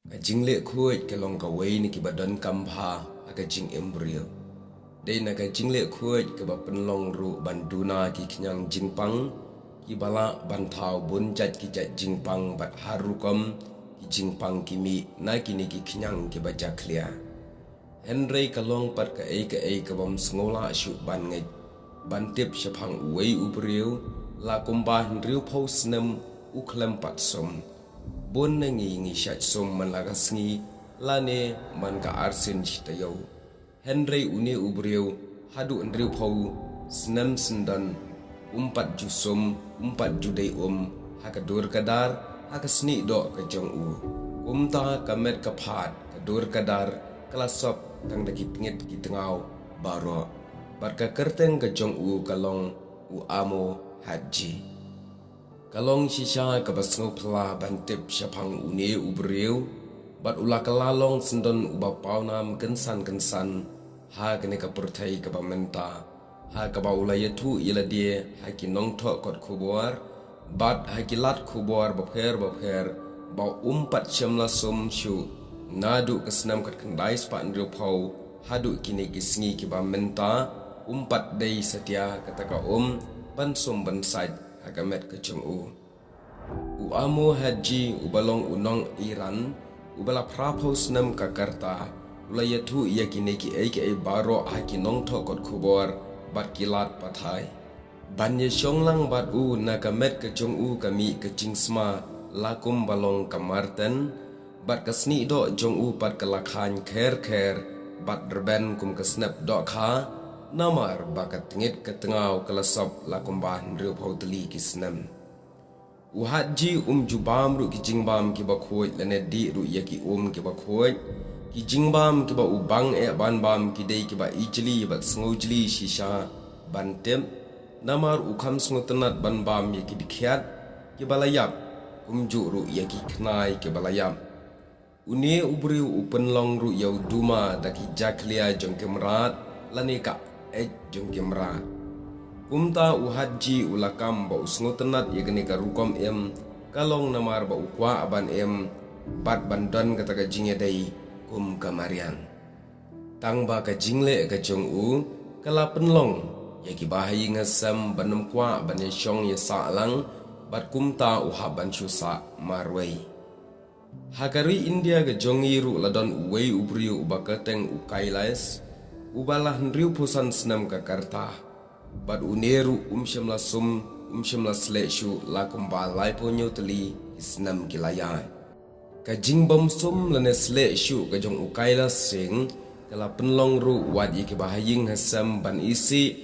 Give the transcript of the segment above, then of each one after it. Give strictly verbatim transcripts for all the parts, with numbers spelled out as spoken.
Ka jingleh khuid ka long kawei na kiba donkam bha ha ka jingim briew. Dei na ka jingleh khuid kaba pynlong ruh ban duna ki khñiang jingpang kiba lah ban thaw bun jait ki jait jingpang bad har rukom ki jingpang ki mih na kine ki khñiang kiba jakhlia. Hynrei ka long pat kaei kaei kabym sngewlah shuh ban ngeit, ban tip shaphang uwei u briew la kumba hynriewphew snem u khlem pat sum. Bun na ngi ngi shait sum man la ka sngi lane man ka arsien shi taïew. Hynrei une u briew haduh hynriewphew snem syndon um pat ju sum, um pat ju dei um ha ka dur ka dar, ha ka snieh doh ka jong u. Kumta ka met ka phad, ka dur ka dar ka la sop tang da ki tngit ki tngaw baroh. Bad ka kyrteng ka jong u ka long u Amo Hadji. Ka long shisha kaba sngewphylla ban tip shaphang une u briew, bad u la kylla long syndon uba pawnam kynsan kynsan ha kane ka pyrthei kaba mynta, ha kaba u la ïathuh ïa lade ha ki nongthoh kot khubor bad ha ki lad khubor bapher bapher ba um pat shym la sum shuh naduh ka snem khatkhyndai spah hynriewphew haduh kine ki sngi kiba mynta. Um pat dei satia kata ka um ban sum ban sait ha ka met ka jong u. U Amo Hadji uba long u nong Iran, uba la phraphew snem ka rta, u la ïathuh ïa kine kiei kiei baroh ha ki nongthoh kot khubor bad ki lad pathai. Ban ïashong lang bad u na ka met ka jong u ka mih ka jingsma la kumba long ka marten, bad ka snieh doh jong u pat ka la khañ kher kher bad rben kum ka snep dohkha, namar ba ka tngit ka tngaw ka la sop la kumba hynriewphew tylli ki snem. U Hadji um ju bam ruh ki jingbam kiba khuid lane dih ruh ïa ki um kiba khuid. Ki jingbam kiba u bang eh ban bam ki dei kiba ijli bad sngewjli shisha ban tip. Namar u kham sngewtynnat ban bam ïa ki dkhot kiba la ïap, kumjuh ruh ïa ki khnai kiba la ïap. Une u briew u pynlong ruh ïa u duma da ki jakhlia jong ki mrad lane ka eit jong ki mrad. Kumta u Hadji u la kam ba u sngewtynnat ïa kane ka rukom im, ka long namar ba u kwah ban im bad ban don kata ka jingïadei kum ka mariang. Tang ba ka jingleh ka jong u ka la pynlong ïa ki bahaïing hasem ban ym kwah ban ïashong ïasah lang, bad kumta u hap ban shu sah marwei. Ha ka ri India ka jong ngi ruh la don uwei u briew uba kyrteng u Kailash, uba la hynriewphew san snem ka rta. Bad une ruh um shym la sum, um shym la sleh shuh la kumba laiphew hynñiew tylli ki snem ki la ïaid. Ka jingbym sum lane sleh shuh ka jong u Kailash Singh ka la pynlong ruh wat ïa ki bahaïing hasem ban isih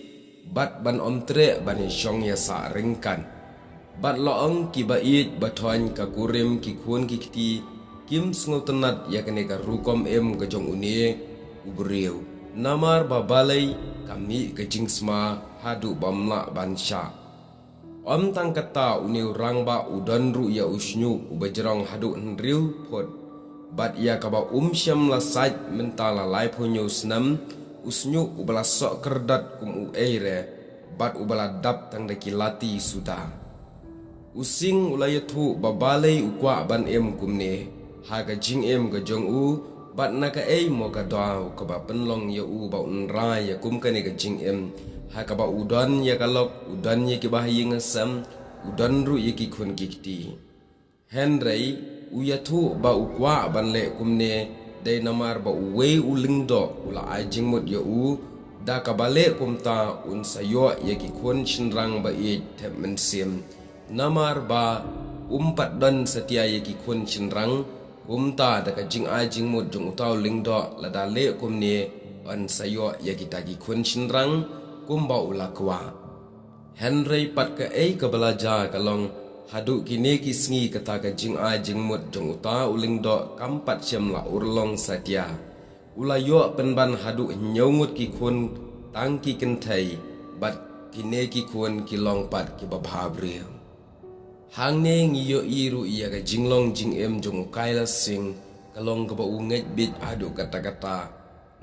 bad ban ym treh ban ïashong ïasah ryngkat. Bad la ong ki ba ïeit ba thoiñ, ka kurim, ki khun ki kti kim sngewtynnat ïa kane ka rukom im ka jong une u briew. Namar ba balei, ka mih ka jingsma haduh bym lah ban shah. Ym tang kata, une u rangbah u don ruh ïa u shñiuh uba jrong haduh hynriew phut. Bad ïa kaba um shym la sait mynta la laiphew hynñiew snem, u shñiuh uba la soh kyrdat kum u ei re, bad uba la dap tang da ki lati suda. U Singh u la ïathuh ba balei u kwah ban im kumne ha ka jingim ka jong u, bad na kaei mo ka daw kaba pynlong ïa u ba un rai ïa kum kane ka jingim, ha kaba u don ïa ka lok, u don ïa ki bahaïing hasem, u don ruh ïa ki khun ki kti. Hynrei u ïathuh ba u kwah ban leh kumne dei namar ba uwei u lyngdoh u la ai jingmut ïa u, da kaba leh kumta un sa ïoh ïa ki khun shynrang ba ïeit thep mynsiem. Namar ba um pat don satia ïa ki khun shynrang, kumta da ka jingai jingmut jong uta u lyngdoh, lada leh kumne un sa ïoh ïa kita ki khun shynrang kumba u la kwah. Hynrei pat kaei kaba la jia ka long, haduh kine ki sngi kata ka jingai jingmut jong uta u lyngdoh kam pat shym la urlong satia. U la ïoh pynban haduh hynñiew ngut ki khun tang ki kynthei, bad kine ki khun ki long pat kiba bha briew. Hangne ngi ïohi ruh ïa ka jinglong jingim jong u Kailash Singh, ka long kaba u ngeit beit haduh katta katta.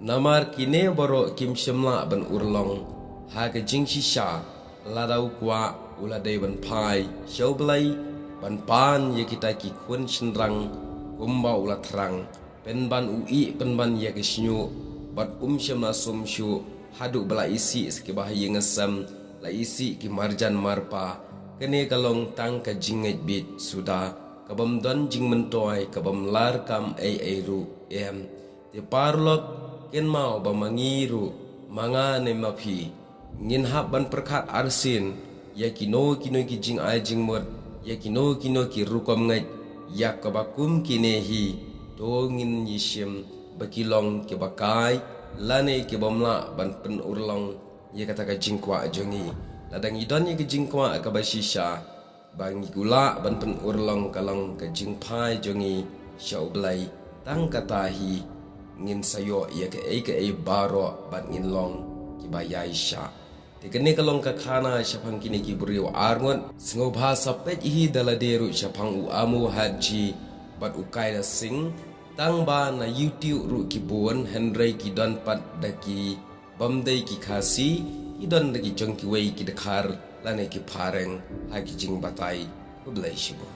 Namar kine baroh kim shym lah ban urlong ha ka jingshisha, lada u kwah u la dei ban phai sha U Blei ban pan ïa kita ki khun shynrang kumba u la thrang, pynban u ïeh pynban ïa ki shñiuh, bad um shym la sum shuh, haduh ba la isih sa ki bahaïing hasem, la isih ki marjan marpa. Kane ka long tang ka jingngeit bit suda, ka bym don jingmyntoi, ka bym lah kam ei ei ruh, em. Te paralok, kynmaw ba ma ngi ruh, ma nga ne ma phi, ngin hap ban pyrkhat arsien ïa kino kino ki jingai jingmut, ïa kino kino ki rukom ngeit, ïa kaba kum kine hi. To ngin ïa shim ba ki long kiba kai, lane ki bym lah ban pynurlong ïa kata ka jingkwah jong ngi. Lada ngi don ïa ka jingkwah kaba shisha, ba ngi kulah ban pynurlong ka long ka jingphai jong ngi sha U Blei, tang kata hi ngin sa ïoh ïa kaei kaei baroh bad ngin long kiba ïaishah. Te kane ka long ka khana shaphang kine ki briew arngut. Sngewbha sa peit hi da lade ruh shaphang u Amu Hatji bad u Kailasing, tang ba na YouTube ruh ki bun, hynrei ki don pat da ki bym dei ki Khasi, ki don da ki jong kiwei ki dkhar lane ki phareng ha ki jingbatai. Khublei shibun.